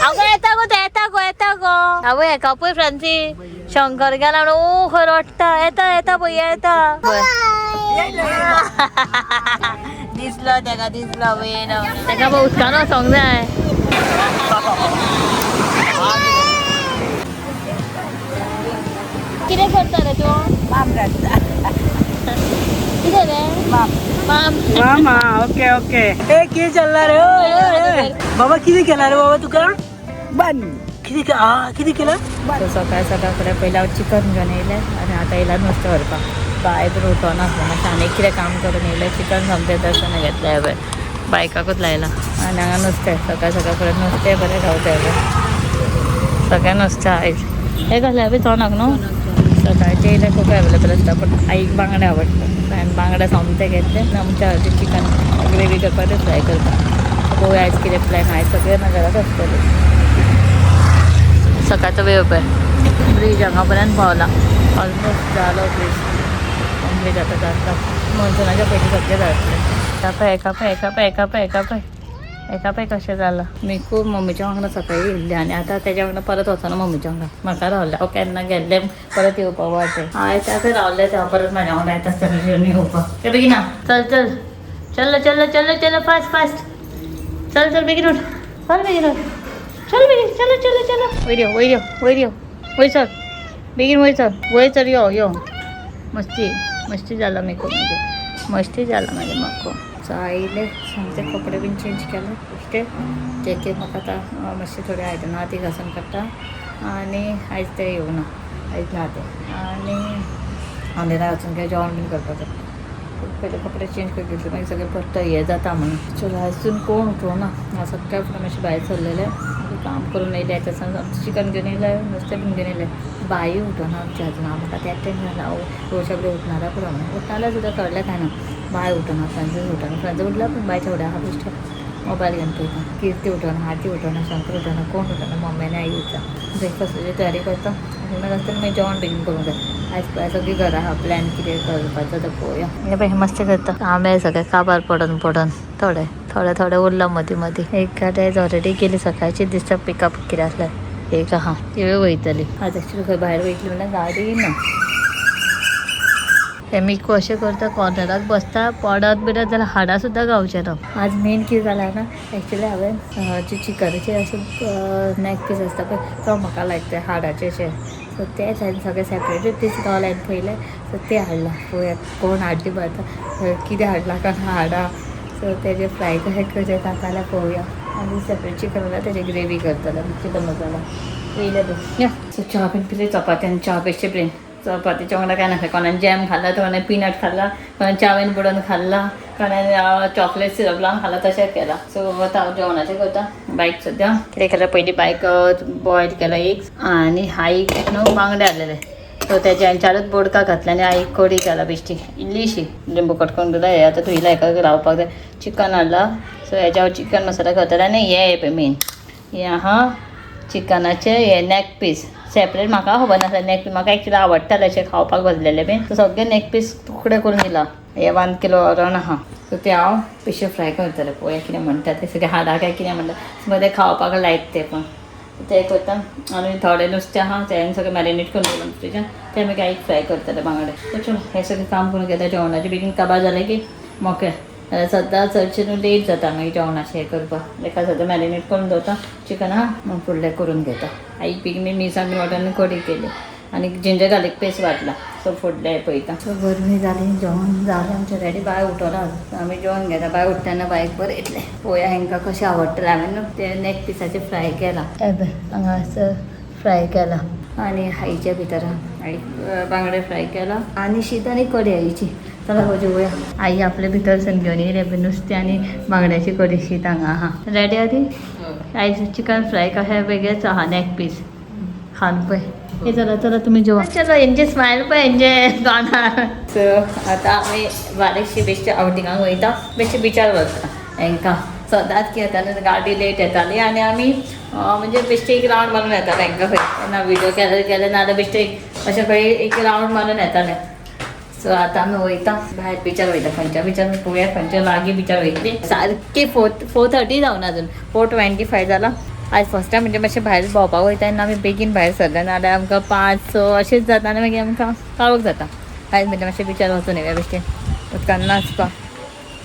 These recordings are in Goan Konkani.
अगो येता गो ते, येता गो, येता गो. आवय हेका पळय फ्रांसी शंकर गेला म्हणून ओ खंय रडटा. येता येता पळय येता. दिसलो तेका, दिसलो पळय तेका पळय उदकान वचोंक जाय. कितें करता रे तूं? माम घालता. कितें रे? माम. माम. मामा ओके ओके. ए कितें चल्ला रे? ओय, ओय, ओय. बाबा कितें केला रे बाबा तुका? बन कितें कितें केला? सकाळ सकाळ फुडें पयलीं हांव चिकन घेवन येयलें आनी आतां येयला नुस्तें व्हरपाक. बाय पण उठोना मातशें आनी कितें काम करून येयलें. चिकन सोमतें दर्शन घेतलें हांवें, बायकाकूच लायलां. आनी हांगा नुस्तें सकाळ सकाळ फुडें नुस्तें बरें गावता हांवें, सगळें नुस्तें आयज. हें कसलें हांवें चोणाक न्हू. सकाळचें येयलें खूब एवेलेबल आसता, पूण आईक बांगडे आवडटा. हांवें बांगडे सोमते घेतले आनी आमच्या हळदी चिकन ग्रेवी करपाक ते फ्राय करपाक. पळोवया आयज कितें प्लॅन. आयज सगळें घरांत आसतलें. सकाळचो वेळ पळय, ब्रीज हांगा पर्यंत पावला. ऑलमोस्ट जालो ब्रीज कंप्लीट. आतां जाता मॉन्सुनाच्या पयलीं सगळें जातलें. एका पळय, एका पळय, एका पळय, एका पळय, एका पळय, एका पळय कशें जालां. मी खूब मम्मीच्या वांगडा सकाळी येयल्लें आनी आतां तेज्या वांगडा परत वचना. मम्मीच्या वांगडा म्हाका रावलें हांव केन्ना गेल्लें परत येवपा वाटें. हांव येता थंय रावलें तें हांव परत म्हाज्या वांगडा येता आसतना घेवन येवपाक. ते बेगीन चल चल चल चल चल चल फास्ट फास्ट चल चल बेगीन उठ, चल बेगीन उठ, चल बेगीन, चलो चलो चलो. वयर यो, वयर यो, वयर यो, वयर चल बेगीन, वयर चल, वयर चल. यो यो. मस्ती मस्ती जाला मी खूब, म्हणजे मस्ती जाला म्हाजे म्हाका. सो आयले सामके कपडे बीन चेंज केले बेश्टे जे म्हाका आतां मातशे थोडे आयदनां आहा ती घासून काडटा. आनी आयज ते येवना, आयज ना ते. आनी हांव वचून काय जेवण बीन करपाचें. पयले कपडे चेंज करून घेतले, मागीर सगळें परत हें जाता म्हणून. चलो आजून कोण उठोना. हांव सकाळ फुडें मातशें भायर सरलेलें, काम करून येयलें. आतां आमचें चिकन घेवन येयलें, नुस्तें बीन घेवन येयलें. बाई उठोना आमचें अजून. हांव म्हाका तें टेंशन जालां. रोशा बी उठणार पुरो म्हणून, उठणार सुद्दां कळ्ळें काय ना. बाय उठोना, फ्रांसीस उठोना. फ्रांसीस उठला पूण बायच्या फुडें हांव बेश्टें मोबायल घेवन पळयता. किर्ती उठोना, आजी उठोना, शंकर उठोना, कोण उठोना. मम्मी आनी आई उठता. ब्रेकफास्टाची तयारी करता आनी मागीर आसतना मागीर जेवण बेगीन करूंक जाय. आयज पळय सगळीं घरा आहा, प्लॅन कितें करपाचो तो पळोवया. हे पळय मस्त करता आंबे सगळे काबार पडून पडून थोडे थोडे थोडे उरला मदीं मदीं. एक गाडी आयज ऑलरेडी गेली सकाळची दिसता पिकअप कितें आसलें एक आहा, तिवूय वयतली आज. एक्चुली खंय भायर वयतली म्हणल्यार गाडी ना. हे मिकू अशें करता, कॉर्नराक बसता, पडत बिडत जाल्यार हाडां सुद्दां गावचें ना. आज मेन कितें जालां ना, एक्चुली हांवें जे चिकनाचे अशें नॅक पीस आसता पळय तो म्हाका लायक ते हाडाचे अशे, सो तेच हांवें सगळे सेपरेटूच पीस गावले हांवें पयलें. सो ते हाडला. पळोवया कोण हाडली पळय आतां, कितें हाडलां काय हाडां. सो तेजे फ्राय कशें कशें जाता पळोवया. आनी सेपरेट चिकन जाल्यार तेजे ग्रेवी करतले, चिकन मसाला पयले. सो च्या बीन पिली, चपाती आनी च्या बेश्टे प्लेन. चपातीच्या वांगडा काय नासलें. कोणान जॅम खाल्ला, तर कोणान पिनट खाल्ला, कोणान च्यावेन बुडोवन खाल्ला, कोणान चॉकलेट सिरप लावन खाल्ला, तशें केलां. सो आतां हांव जेवणाचें करता. बायक सद्या कितें केलें, पयलीं बायक बॉयल केलो एक आनी आईक न्हू बांगडे हाडलेले, सो तेजे चारूच बोडका घातले आनी आईक कडी केला बेश्टी इल्लीशी, लिंबू कट करून दिला. हे आतां धुयला, हेका लावपाक जाय. चिकन हाडला, सो हेज्यावर चिकन मसाला घातला. आनी हे पळय मेन हें आहा चिकनाचे हे नॅक पीस सेपरेट. म्हाका खबर नासलें नॅक पीस म्हाका एक्चुली आवडटालें अशें खावपाक बसलेलें बीन. सो सगळे नॅक पीस तुकडे करून दिला. हे 1 किलो अरावंड आहा. सो ते हांव बेश्टे फ्राय करतलें. पळोवया कितें म्हणटा ते, सगळे हाडां काय कितें म्हणटा. सो ते खावपाक लायक ते पण ते करता. आनी थोडे नुस्तें आहा तें सगळें मॅरिनेट करून दवरलां फ्रिजान, तें मागीर आईक फ्राय करतलें बांगडे. सो चलो हें सगळें काम करून घेता. जेवणाचें बेगीन काबार जालें की मोके, जाल्यार सद्दां चडशें न्हू लेट जाता मागीर जेवणाचें हें करपाक. तेका सद्दां मॅरिनेट करून दवरता चिकन आहा, मागीर फुडलें करून घेता. आईक बेगीन मी मिरसांग बीन वांटून कडी केली आनी जिंजर गार्लीक पेस्ट वाटला. सो फुडलें पळयता. सो गरमी जाली, जेवण जालें आमचें रेडी. बाय उठोना, आमी जेवण घेता. बाय उठतना बायक बरें येतलें. पळोवया हेंकां कशें आवडटलें. हांवें न्हू ते नॅक पिसाचें फ्राय केलां, हे पळय हांगासर फ्राय केला. आनी आईच्या भितर आईक बांगडे फ्राय केला आनी शीत आनी कडी आईची. चला गो जेवया. आई आपले भितर सन घेवन येयले पळय नुस्तें आनी बांगड्याची कडी शीत हांगा आहा रेडी. आदी आयज चिकन फ्राय कशें वेगळेच आहा, नॅक पीस खावन पळय. हे चला चला तुमी जेवा. चलो हेंचे स्मायल पळय हेंचे तोंडार. सो आतां आमी बारीकशी बेश्टे आवटिंगाक वयता, बेश्टे बिचार वता. हेंकां सदांच कितें जाता, गाडी लेट येताली आनी आमी म्हणजे बेश्टे एक रावंड मारून येताले. हेंकां खंय ना व्हिडिओ केले केले ना जाल्यार बेश्टे एक अशें खंय एक रावंड मारून येताले. सो आतां आमी वयता भायर, बिचार वयता. खंयच्या बिचार पळोवया, खंयच्या लागीं बिचार वयतली. सारकी 4:30 जावन अजून, 4:25 जाला. आज फर्स्ट टायम म्हणजे मातशें भायर भोंवपाक वयता तेन्ना आमी बेगीन भायर सरले, नाजाल्यार आमकां 5-6 अशेंच जाता आनी मागीर आमकां काळोख जाता. आयज म्हणजे मातशें बिचार वचून येवया बेश्टें उदकान नाचपाक.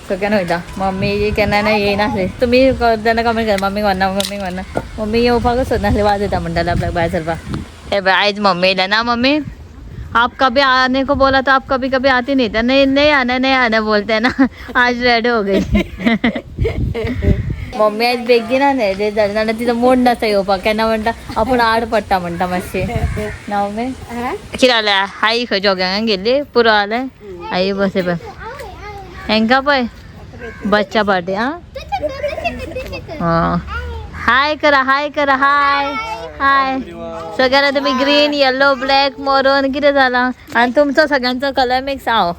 सगळ्यान वयता. मम्मी केन्ना ना येयनासली, तुमी जेन्ना कमेंट करा मम्मीक व्हरना मम्मीक व्हरना, मम्मी येवपाकच सोदनासली, वाज येता म्हणटाले आपल्याक भायर सरपाक. हे पळय आयज मम्मी येयल्या ना. मम्मी आप कभी आने को बोला तो आप कभी कभी आती नहीं था, नहीं नहीं आना नहीं आना बोलते हैं ना, आज रेडी हो गई. मम्मी आयज बेगीन रेडी जाली, नाल्यार तिचो मूड नासता येवपाक. केन्ना म्हणटा आपूण आड पडटा म्हणटा मातशी ना मम्मी. कितें जालें आई खंय जॉगिंगाक गेल्ली, पुरो जालें. आई बसले पळय हेंकां पळय बच्चा पार्टी. आं हाय करा, हाय करा, हाय हाय सगळ्यांना. तुम्ही ग्रीन येलो ब्लॅक मरून कितें जालां आनी तुमचो सगळ्यांचो कलर मिक्स हांव.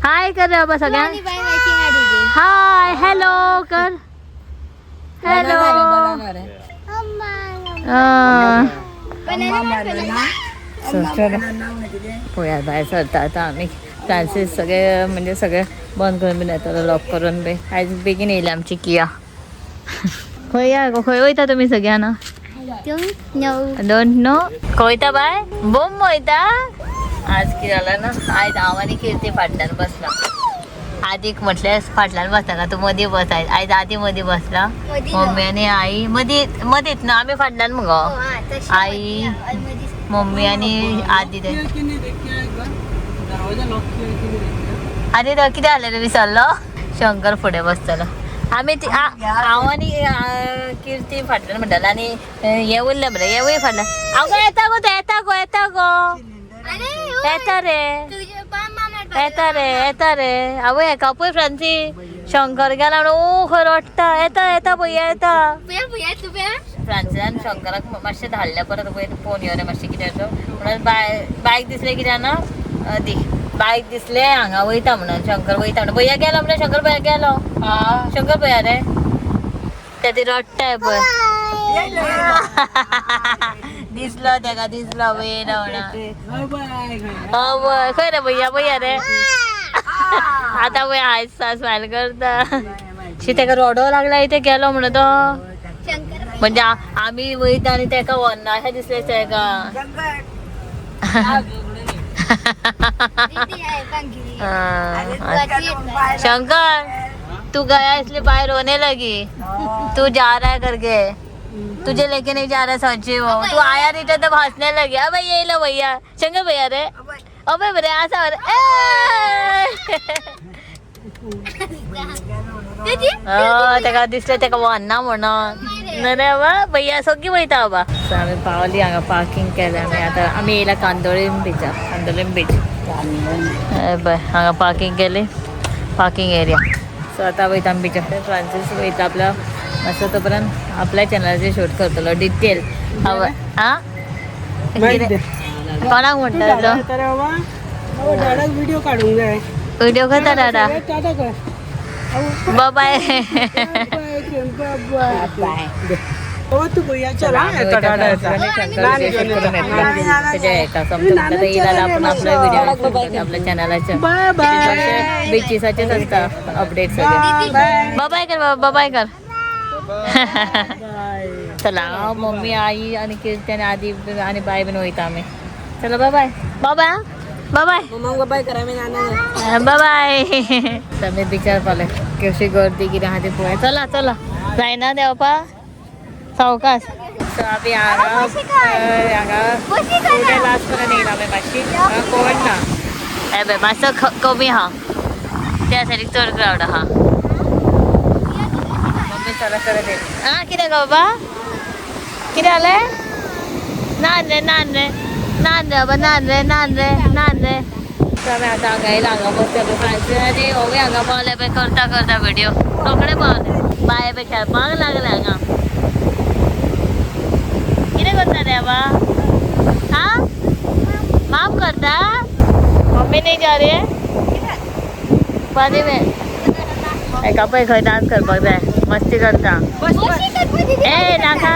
हाय कर रे बाबा सगळ्यांक, हाय हॅलो कर, हॅलो. चलो पळया भायर सरता आतां आमी. फ्रांसीस सगळे म्हणजे सगळे बंद करून बीन येतलो लॉक करून बी. आयज बेगीन येयली आमची किया. खंय या गो, खंय वयता तुमी सगळ्यांना? Don't know. खंय वयता बाय? बोम वयता. आज कितें जालां ना, आयज हांव आनी किर्ती फाटल्यान बसला. आदीक म्हटल्यार फाटल्यान बसनाका तूं मदीं बस. आयज आयज आदी मदीं बसला, मम्मी आनी आई मदीं मदींच न्हू, आमी फाटल्यान मुगो. आई मम्मी आनी आदी ते आनी तो कितें जालें रे विसरलो. शंकर फुडें बसतलो. आमी ती हांव आनी किर्ती फाटल्यान म्हणटाले आनी हे उरलें मरे, हेवूय फाटल्यान. आगो येता गो, ते येता गो, येता गो, येता रे, येता रे, येता रे. आवय हेका पळय फ्रांसी शंकर गेला म्हणून ओ खंय रडटा. येता येता भैया येता. फ्रांसिसान शंकराक मातशें धाडलें परत वयर फोन यो रे मातशें कितें तो म्हणून. बायक दिसलें कितें ना दी बायक दिसलें हांगा वयता म्हणून शंकर वयता म्हणून भैया गेलो म्हणून शंकर भैया गेलो. शंकर भैया रे ते ती रडटाय पळय. दिसलो तेका, दिसलो वयर म्हणून. हय खंय रे भैया, भैया रे आतां पळय हांयसा स्मायल करता. शी तेका रडो लागला इथे गेलो म्हणून तो. म्हणजे आमी वयता आनी तेका व्हरना अशें दिसलें तेका. शंकर तू गया इसलिए बाहर रोने लगी, तू जा रहा है करके तुझे लेके नहीं जा रहा संजीव, तू आया नहीं था तब हंसने लगे. अबे ये लो भैया, शंकर भैया रे, अबे बरे आसा रे. तेका दिसलें तेका व्हरना म्हणून. रे बाबा भैया सगळीं वयता बाबा. आमी पावली हांगा, पार्किंग केलें आमी. आतां आमी येयला कांदोळीम बिचार, कांदोळीम बीच पळय हांगा पार्किंग केली, पार्किंग एरिया. सो आतां वयता आमी बिचार. फ्रांसीस वयता आपल्या मातसो, तो पर्यंत आपल्या चॅनलाचेर शूट करतलो डिटेल. आं कोणाक म्हणटा तो व्हिडिओ काडूंक जाय, व्हिडिओ करता दादा. बाय तू भैया चल. आपल्या चॅनलाच्या बिचीसाचेच आसता अपडेट सगळे. बाय कर, बाय कर. चला मम्मी आई आनी किर्ती आनी आदी आनी बाय बीन वयता आमी. चला बाय बाय बाय बाय करा बाय. आमी बिचार पावले, कशी गर्दी कितें आहा ती पळोवया. चला चला जायना देंवपा सावकाश. सो आमी हांगा हांगा फुडें लास्ट पर्यंत येयला आमी मातशी कोण ना. हे पळय मातसो कमी आहा, त्या सायडीक चड क्रावड आहा. मम्मी चला चला येयली. आं कितें गो बाबा, कितें जालें? ना रे ना रे ना रे बाबा, ना रे ना रे ना रे. आमी आतां हांगा येयला, हांगा बसले पळय आनी होवूय हांगा पावले पळय करता करता व्हिडिओ रोखडे पावले. बाय पळय खेळपाक लागले हांगा. कितें करता रे बाबा? आं माफ करता? मम्मी नहीं जा रही है पानी में. एका पळय खंय डांस करपाक जाय, मस्ती करता. ए नाका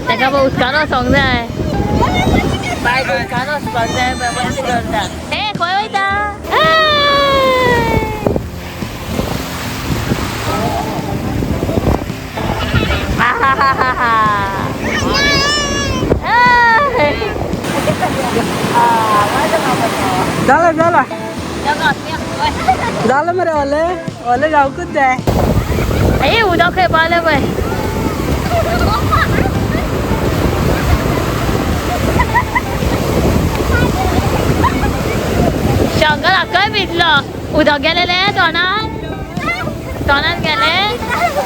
तेका पळय उदकान वचोंक जाय, बाय उदकान वचपाक जाय, मस्ती करता. ए खंय वयता? हा हा हा. झालं झालं झालं मरे ओले ओले जावकूच जाय. ए उदक खंय पावलें पळय. शंकर आकय भिजलो. उदक गेलेलें तोंडान, तोंडान गेलें.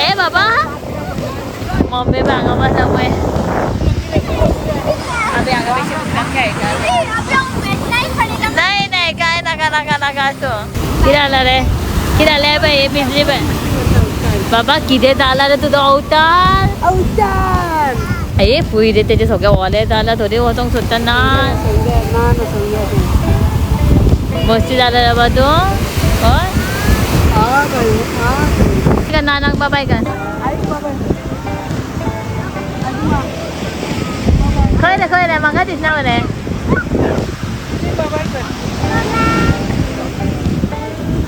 ए बाबा मम्मी पळय हांगा बसा पळय. आमी हांगा बेश्टे उदकान खेळटात. नाही नाही काय नाका नाका नाका. असो कितें जालां रे, कितें जालें पळय, भिजली पळय. बाबा कितें जाला रे तुजो अवतार? अवतार ए फुय रे, तेजे सगळे ओले जाला, थोडी वचोंक सोदता ना. ना ना मस्ती जाला रे बाबा तूं. हय का नानाक बाबाय का खंय रे, खंय रे, म्हाका दिसना मरे.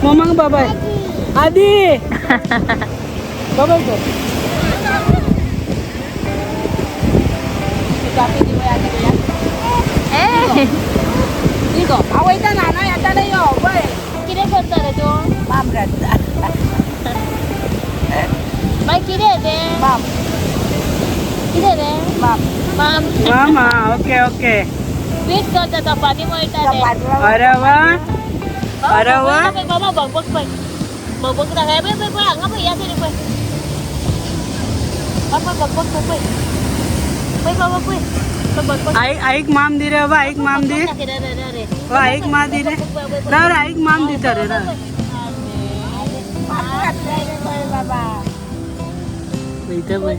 मम्माक बाबाय आदी बाबाय कर. ए आवयता नाना येता रे यो पळय. कितें करता रे तूं? बाय कितें तें? कितें रे? माम. मामा ओके ओके. पीठ करता, चपाती मळटा ते. अरे वा अरे वा. बाबा बघ बघ पळय, बघ बघ दाखय पळय पळय पळय हांगा पळय, ह्या सायडीन पळय. बाबा बघ बघ पळय पळय बाबा पळय बघ बघ. आईक आईक माम दी रे बाबा, आईक माम दी. ओ आईक मा दी रे, राव रे आईक माम दिता रे राव. इथं पळय.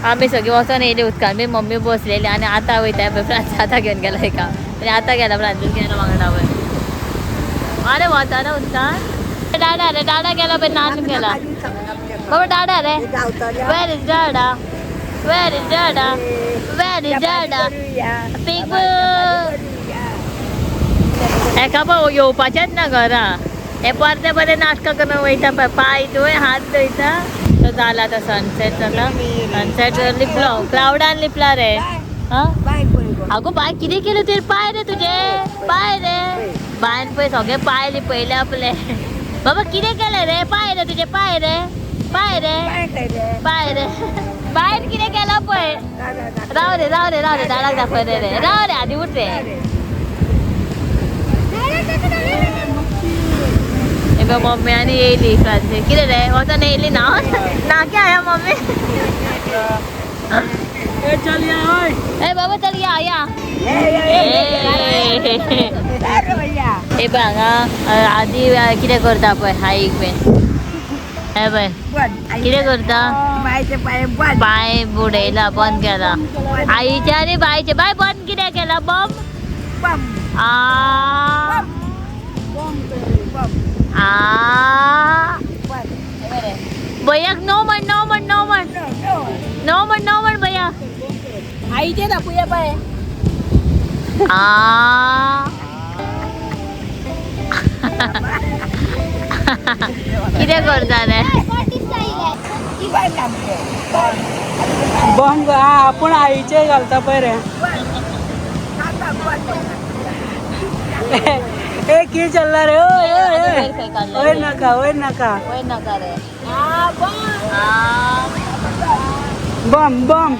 आम्ही सगळी वचोन येयली उदकान बी, मम्मी बसलेली आनी आतां वयता पळय फ्रांसीस आतां घेवन गेला हेका, आनी आतां गेला फ्रांसीस गेला वांगडा पळय. अरे वताना उदकान डाडा रे, डाडा गेला पळय, नान गेला बाबा डाडा रे. Where is Dada? Where is Dada? Where is Dada? Pig. हेका पळय येवपाचेंच ना घरा, हे परते परते नाटकां करून वयता पळय, पांय धुय हात धुयता. तो जाला आतां सनसेट जाला, सनसेट लिपलो क्लावडान लिपला रे. हा आगो बाय कितें केलें तुवें? पांय रे तुजे, पांय रे बायन पळय सगळे पांय लिपयले आपले. बाबा कितें केलें रे? पांय रे तुजे, पांय रे, पांय रे, पांय रे. बायन कितें केलां पळय. राव रे राव रे राव रे, दाराक दाखय रे रे, राव रे आदी उठ रे. एका मम्मी आनी येयली फ्रांसीस. कितें रे वचोन येयली ना ना क्या आया मम्मी? ए चल या ओय. ए बाबा चल या या. हे पळय हांगा आदी कितें करता पळय, आईक बीन. हे पळय कितें करता, पांय बुडयला बंद केला आईचे आनी बायचे. बाय बंद कित्याक केला? बॉम्ब आ आ भैयाक नो म्हण, नो म्हण, नो म्हण, नो म्हण, नो म्हण भैया. आईचे दाखवूया पळय. आ कितें करता रे? बॉम्ब हा आपण आईचे घालता पळय रे. ए की चलला रे? ओय ओय ओय ओय नका, ओय नका. वयर नाका रे. Bomb bomb.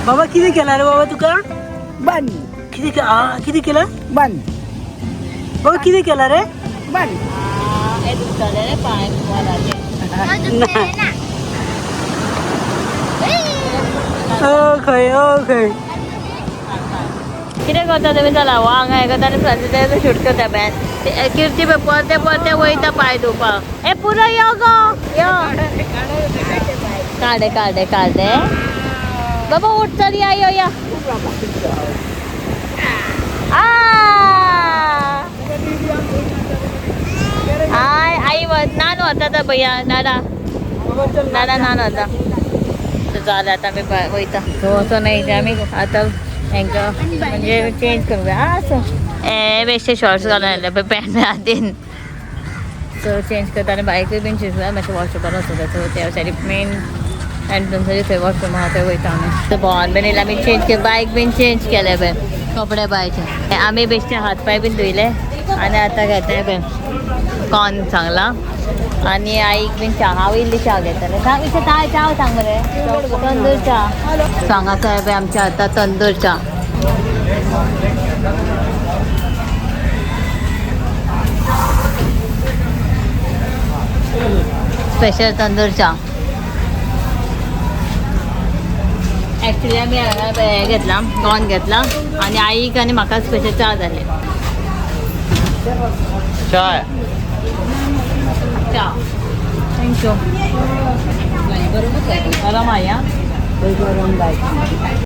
बाबा किती केला रे बाबा तुका? बंद किती किती केलं बंद बाबा? किती केला रे? बंद. हे दुखतले रे पांय मोलाचे. ओ खंय ओ खंय कितें करता तुमी? चला हो हांगा हें करता आनी फ्रांसीस शूट करता बॅन. किर्ती पळय परते परते वयता पांय धुवपाक. ए पुरो यो गो यो. काडे काडे काडे बाबा उठ चल या यो या. आ होता था भैया. दादा दादा न्हान वता. सो जालें आतां आमी वयता. सो वचोन येयले आमी आतां हेंकां म्हणजे चेंज करूंक जाय. आसूं, हे बेश्टे शॉर्ट्स घालून आयले पळय पॅन्ट हातीन. सो चेंज करता आनी बायकूय बीन चेंज करता. मातशें वॉशरूमान वचूंक जाय. सो त्या सायडीक मेन एंट्रन्साचेर थंय वॉशरूम आहा, थंय वयता आमी. सो भोंवन बीन येयले आमी, चेंज केले बायक बीन चेंज केले पळय कपडे बायचे. आमी बेश्टे हात पांय बीन धुयले आनी आतां घेताय पळय कॉर्न सांगला आनी आईक बीन च्या. हांव इल्ली च्या घेतलें. सांग इच्छा च्या सांग मरे. तंदूर च्या सांगा पळय आमच्या आतां तंदूर च्या. स्पेशल तंदूर च्या. ॲक्च्युली आमी हांगा हें घेतला, कॉर्न घेतला आनी आईक आनी म्हाका स्पेशल च्या जाले. चाय. च्या. Thank you. गरम आहे.